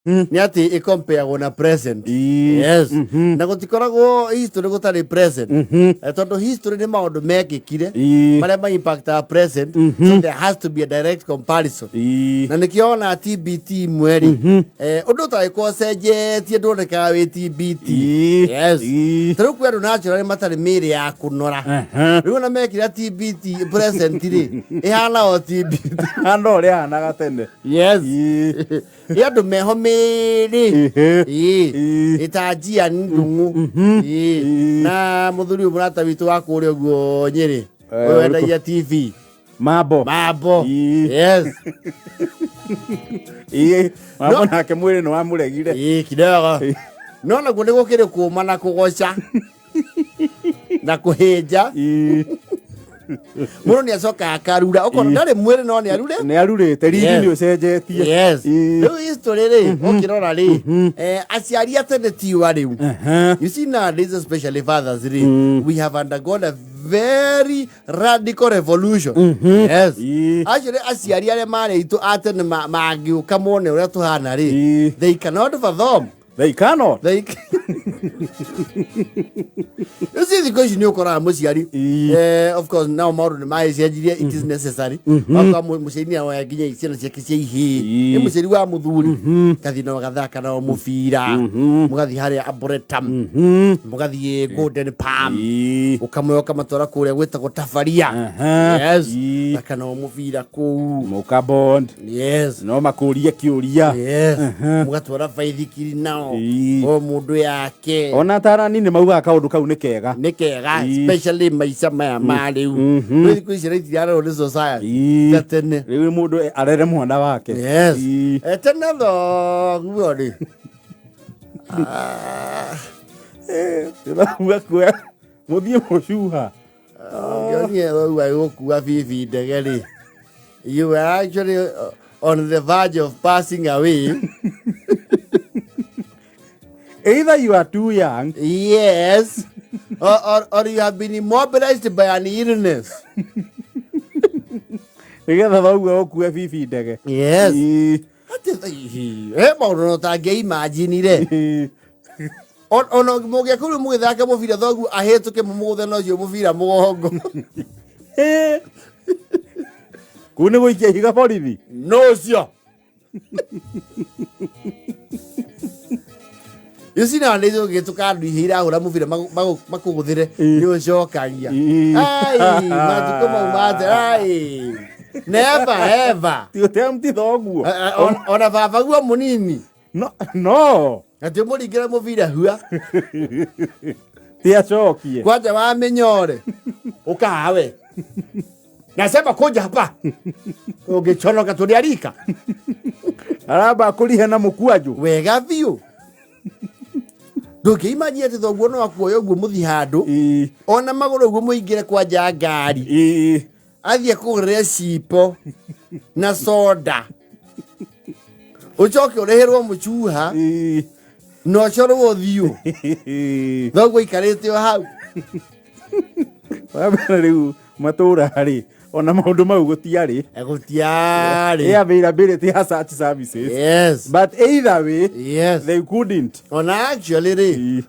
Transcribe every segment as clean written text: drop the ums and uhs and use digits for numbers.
Nĩ atĩ ĩkompeagwo na present. Yes. Na gũtikoragwo history gũtarĩ present. Tondũ history nĩ maũndũ mekĩkire marĩa ma impactaga present, so there has to be a direct comparison. Na nĩkĩo ona TBT imwe rĩ, ũndũ ũtangĩkorwo ũcenjetie ndwonekaga wĩ TBT. Yes. Ta rĩu kwĩ andũ naturally matarĩ mĩĩrĩ ya kũnora. Rĩu ona mekĩra TBT present rĩ, ĩhana o TBT. Hana ũrĩa hanaga tene. Yes. Nĩ andũ meho mĩĩrĩ. Ĩĩ. Ĩta njiani ndung'u. Ĩĩ. Na mũthuri ũyũ mũrata witũ wa kũrĩa ũguo Nyĩrĩ, ũyũ ũrĩkũ? wendagia TV. Mambo. Mambo. Yes. Ĩĩ, mambo nake mwĩrĩ nĩ wamũregire. Ĩĩ, kidogo. No naguo nĩ gũkĩrĩ kũma na kũgoca na kũhĩnja. Mũndũ nĩ acokaga akarura okorwo ndarĩ mwĩrĩ no nĩ arure. Nĩ arurĩte riri. Nĩ ũcenjetie. Yes. Rĩu history rĩ, ũkĩrora rĩ, aciari a tene tiwa rĩu. You see, nowadays, especially fathers rĩ, we have undergone a very radical revolution. Yes. Actually, aciari arĩa marĩ aitũ a tene mangĩũka mone ũrĩa tũhana rĩ, they cannot fathom. They cannot. They You see, thikũ ici nĩ ũkoraga mũciari, of course nao maũndũ nĩ magĩcenjirie, it is necessary. Wakora mũciari nĩ aroya nginya ciana ciake cia ihĩĩ, nĩ mũciari wa mũthuri, kathiĩ nao gathaka nao mũbira, mũgathiĩ harĩa Arboretum, mũgathiĩ Golden Palm, ũkamwe ũkamatwara kũrĩa gwĩtagwo Tabaria. Yes. Thaka nao mũbira kũu. Mũka bond. Yes. No makũrie kĩũria. Yes. Mũgatwara baithikiri nao. O mũndũ yake. Ona atarani nĩ maugaga kaũndũ kau nĩ kega. Nĩ kega, especially maica maya ma rĩu. Rĩu thikũ ici rĩtirarerwo nĩ society. Ta tene. Rĩu mũndũ arere mwana wake. Yes. Tene thoguo rĩ. Ah. Ndĩrauga kuoya mũthiĩ mũcuha. Ũngĩonire thoguo agĩgũkua bibi ndege rĩ, you were actually on the verge of passing away. Either you are too young. Yes. Or you have been immobilized by an illness. Nĩgetha thoguo ũkue bibi ndege. Yes. Atĩ he maũndũ no tangĩimaginire. Ona mũngĩakorirwo mũgĩthaka mũbira, thoguo ahĩtũke mũmũgũthe na ũcio mũbira mũgongo. Kuu nĩ gũikia ihiga borithi. No ũcio. You see, nowadays ũgĩtũka andũ ihĩ irahũra mũbira makũgũthĩre nĩ ũcokagia. Ai, matukũ mau mate ai. Never ever. Ti ũtemti thoguo. Ona baba guo mũnini. No, no. Atĩ ũmũringĩre mũbira hua. Ti acokie. Kwanja wa mĩnyore. Ũkahawe. Nasema kuja hapa. Ũngĩconoka tũrĩ arika. Aramba kũrihe na mũkwanjũ. Wega biũ. Ndũngĩimajia atĩ thoguo no akuoya ũguo mũthi handũ. Ona magũrũ ũguo mũingĩre kwanja ngari. Athiĩ akũgũrĩre cipo na soda. Ũcoke ũrĩhĩrwo mũcuha na ũcorwo ũthiũ. Thoguo aikarĩte o hau. Wambere rĩu matũra rĩ, ona maũndũ mau gũtiarĩ. Gũtiarĩ. Ĩ availability ya such services. Yes. But either way, Yes. they couldn't. Ona actually rĩ,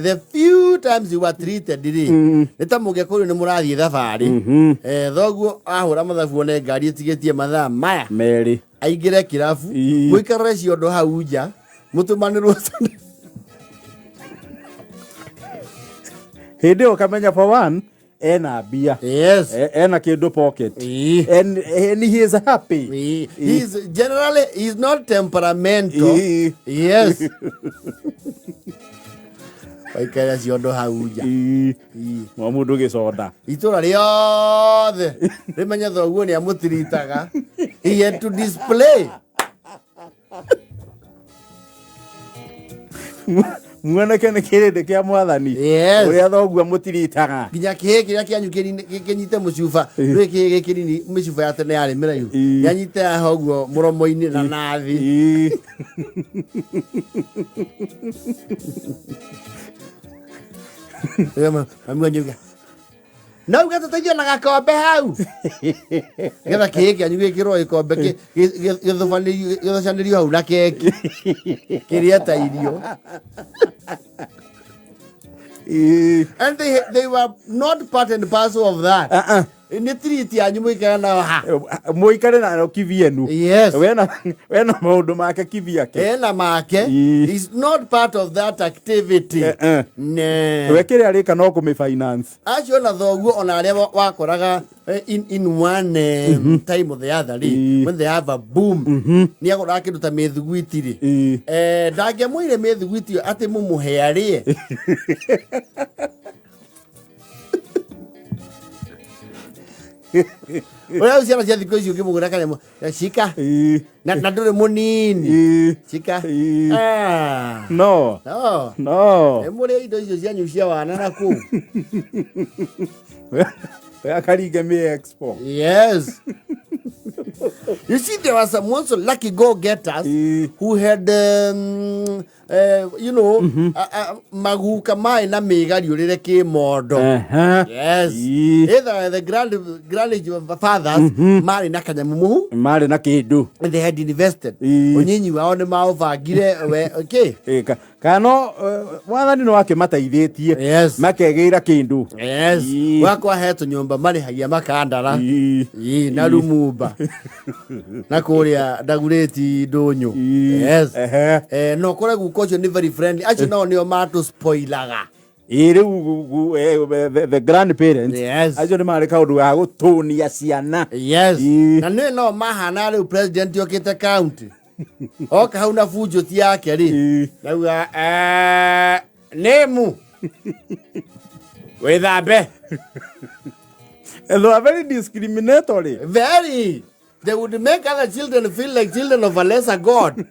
the few times you were treated rĩ, nĩ ta mũgĩkũyũ nĩ mũrathiĩ thabarĩ. Thoguo ahũra mathabu one ngari ĩtigĩtie mathaa maya merĩ, aingĩre kĩrabu, mũikarĩre ciondo hau nja, mũtũmanĩrwo. Hĩndĩ ĩyo ũkamenya for one ena mbia. Yes. Ena kĩndũ pocket. And he is happy. He's generally, he's not temperamental. Yes. Waikara ciondo hau nja. Mwa mũndũ gĩconda. Itũra rĩothe rĩmenye thoguo nĩ amũtiritaga. He had to display. Mwanake nĩ kĩrĩndĩ kĩa mwathani. Yes. Ũrĩa thoguo mũtiritaga. Nginya kĩhĩ kĩrĩa kĩanyu kĩnyite mũcuba rĩ, kĩhĩ gĩkĩ nini, mĩcuba ya tene yarĩ mĩraihu. Yanyite haha ũguo mũromo-inĩ na nathi. Mami wanyu auga, No uge tũteithio na gakombe hau getha kĩĩ kĩanyu gĩkĩrwo gĩkombe gĩthocanĩrio hau na keki kĩrĩa ta irio. And they were not part and parcel of that. Uh-uh. Nĩ treat yanyu mũikare nayo ha. Mũikare na kivienu. Yes. Wena maũndũ make kiviake. Ena make. Is not part of that activity. Eh, eh. Ne. We kĩrĩa arĩka no kũmĩ finance. Acio na thoguo ona arĩa wakoraga in one time or the other rĩ, when they have a boom, nĩ agoraga kĩndũ ta mĩthuguiti rĩ. Ndangĩamũire mĩthuguiti ĩyo atĩ mũmũhe arĩe. Ũrĩa ciana cia thikũ ici ũngĩmũgũra kanyamũ cika na ndũrĩ mũnini cika. Ah. No. No. No. Nĩ mũrĩe indo icio cianyu cia wana na kũu. We akaringe mĩ expo. Yes. You see, there were some also lucky go-getters who had, maguka mai na mĩgariũrĩre kĩmondo. Yes. Either the grand fathers marĩ na kanyamũ mũhu. Marĩ na kĩndũ. And they had invested. Ũnyinyi wao nĩ maũbangire we, okay. Kana no mwathani no akĩmateithĩtie. Yes. Makegĩra kĩndũ. Yes. Wakwa he tũnyũmba marĩhagia makandara. Ii, na Lumumba. Na kũrĩa Ndagurĩti ndũnyũ. Yes. No kũrĩa guka ũcio nĩ very friendly. Acio nao nĩo matũ-spoilaga. Ĩ, rĩu the grandparents. Yes. Acio nĩ marĩ kaũndũ ga gũtũnia ciana. Yes. Na nĩ no mahana rĩu president okĩte county. Oka hau na bunjo ti yake rĩ. Nauga, nĩmu. Wĩthambe. And they are very discriminatory. Very. They would make other children feel like children of a lesser God.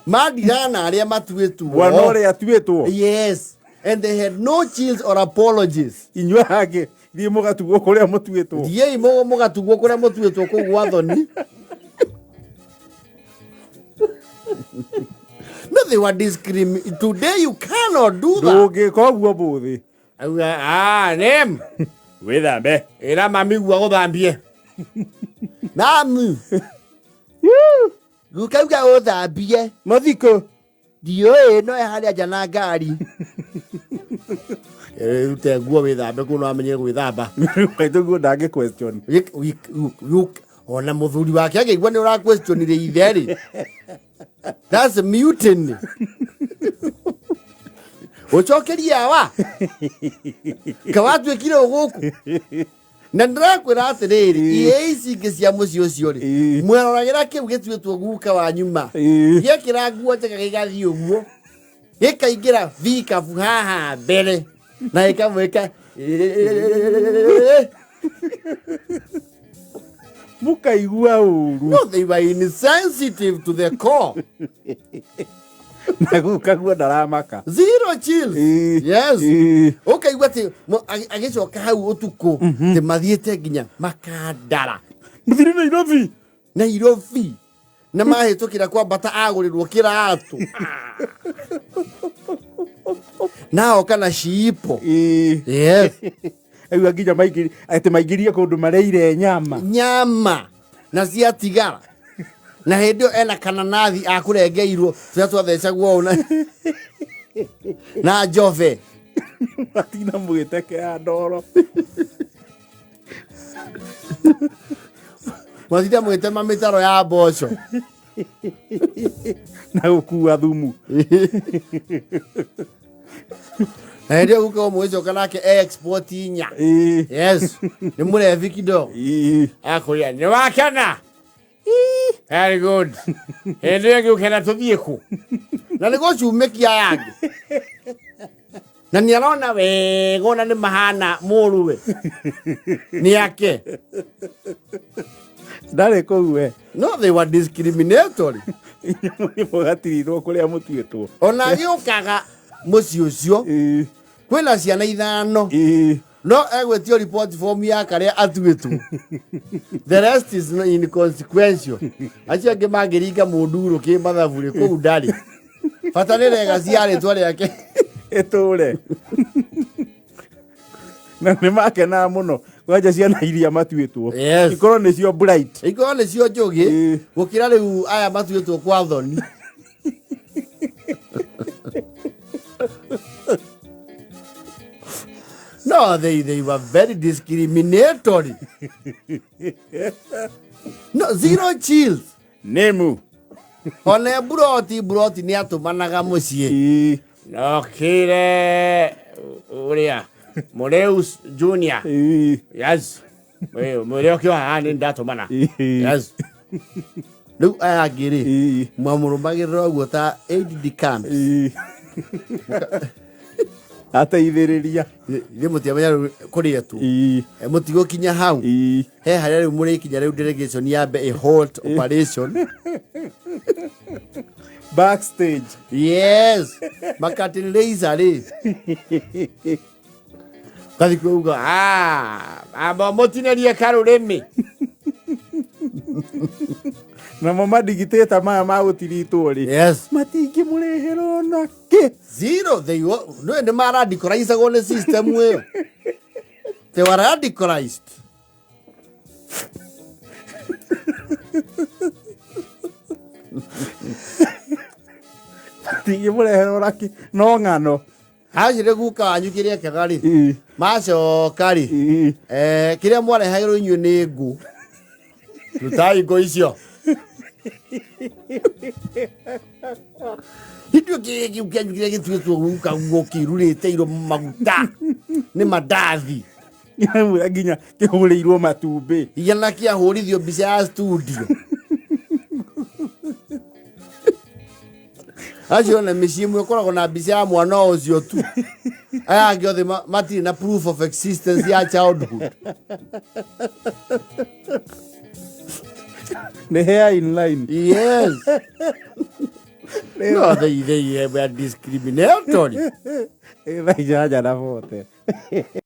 Mandigana na arĩa matuĩtwo. Mwana ũrĩa atuĩtwo. Yes. And they had no chills or apologies. Inyuĩ angĩ, thiĩ mũgatugwo kũrĩa mũtuĩtwo. Thiĩi mũgatugwo kũrĩa mũtuĩtwo kũu gwa thoni. No, they were discriminating. Today you cannot do that. Ndũngĩka ũguo mũthĩ. Auga, name. Wĩthambe. Ĩra mami guo agũthambie. Mami. Guka uga ũthambie. Mathiko. Ndiũĩ no harĩa nja na ngari. Rute nguo wĩthambe kũu no amenye gwĩthamba. Maitũ guo ndangĩ question. Ona mũthuri wake angĩigua nĩ ũra questionire ithe rĩ. That's mutiny. Ũcokerie awa. Kawatuĩkire ũgũkũ. Na ndĩrakwĩra atĩrĩrĩ, iĩ ici ingĩ cia mũciĩ ũcio rĩ, mweroragĩra kĩu gĩtuĩtwo guka wa nyuma. Gĩekĩra nguo njega gĩgathiĩ ũguo. Gĩkaingĩra vikabu haha mbere. Na gĩkamwĩka. Mũkaigua ũru. No, they were insensitive to the core. Na guka guo ndaramaka. Zero chills. Yes. Ũkaigua atĩ agĩcoka hau ũtukũ, atĩ mathiĩte nginya Makandara. Mũthire Nairobi. Nairobi. Na mahĩtũkĩra kwambata agũrĩrwo kĩratũ. Na oka na ciipo. Yes. Aigua nginya atĩ maingĩrie kũndũ mareire nyama. Nyama. Na ciatigara. Na hĩndĩ ĩyo ena kananathi akũrengeirwo tũrĩa twathecagwo ũũ na njove. Matina mũgĩteke ya ndoro. Matinda mũgĩtema mĩtaro ya mboco. Na gũkua thumu. Na hĩndĩ ĩyo guka ũmwe nake export inya. Yes. Nĩ mũrebi kidogo. Akũria, nĩ wakena? Very good. Hĩndĩ ĩyo ngĩũkena tũthiĩ kũ? Na nĩ gũcumĩkia aya angĩ. Na nĩ arona wega ona nĩ mahana mũrũwe. Nĩ ake. Ndarĩ kũu we. No, they were discriminatory. Inyuĩ mũgatirirwo kũrĩa mũtuĩtwo. Ona agĩũkaga mũciĩ ũcio, kwĩna ciana ithano. No egwĩtio report form ya karĩa atuĩtwo. The rest is inconsequential. Acio angĩ mangĩringa mũnduro kĩ mathabu rĩ, kũu ndarĩ. Bata nĩ legacy ya rĩtwa rĩake. Ĩtũre. Na nĩ makenaga mũno kwanja ciana iria matuĩtwo Yes. ikorwo nĩcio bright. Ikorwo nĩcio njũgĩ gũkĩra rĩu aya matuĩtwo kwa thoni. No, they were very discriminatory. No, zero chills. Nĩmu. Ona mburoti mburoti nĩ atũmanaga mũciĩ. Nokire ũrĩa Mũrĩu Junior. Yes. Mũrĩa ũkĩoha haha nĩ ndatũmana. Yes. Rĩu aya angĩ rĩ, mwamũrũmagĩrĩra ũguo ta aid de camp. Ateithĩrĩria. Ithuĩ mũtiamenya rĩu kũrĩa tu. Mũtigũkinya hau. He harĩa rĩu mũrĩkinya rĩu delegation yambe ĩ halt operation. Backstage. Yes. Makatini raiser rĩ. Kathi kuuga ah amba mũtinĩrie karũrĩmĩ. Namo madigitĩta maya ma gũtiritwo rĩ, Yes. matingĩmũrĩhĩra ona kĩ. Zero they were no nĩ maradicalizagwo nĩ system ĩyo. They were radicalized. Matingĩmũrehera ona kĩ, no ng'ano. Hacire guka wanyu kĩrĩa kĩega rĩ, macoka rĩ, kĩrĩa mwarehagĩrwo inyuĩ nĩ ngũ. Rutai ngũ icio. Ithuĩ kĩrĩa kĩu kĩanyu kĩrĩa gĩtuĩtwo guka guo kĩrurĩte iro maguta nĩ mandathi. Nginya nginya kĩhũrĩirwo matumbĩ. Igana kĩahũrithio mbica ya studio. Acio na mĩciĩ ĩmwe ĩkoragwo na mbica ya mwana ũcio tu. Aya angĩ othe matirĩ na proof of existence ya childhood. Nĩ hair in line. Yes. No, they were discriminatory. Thaa 8:40.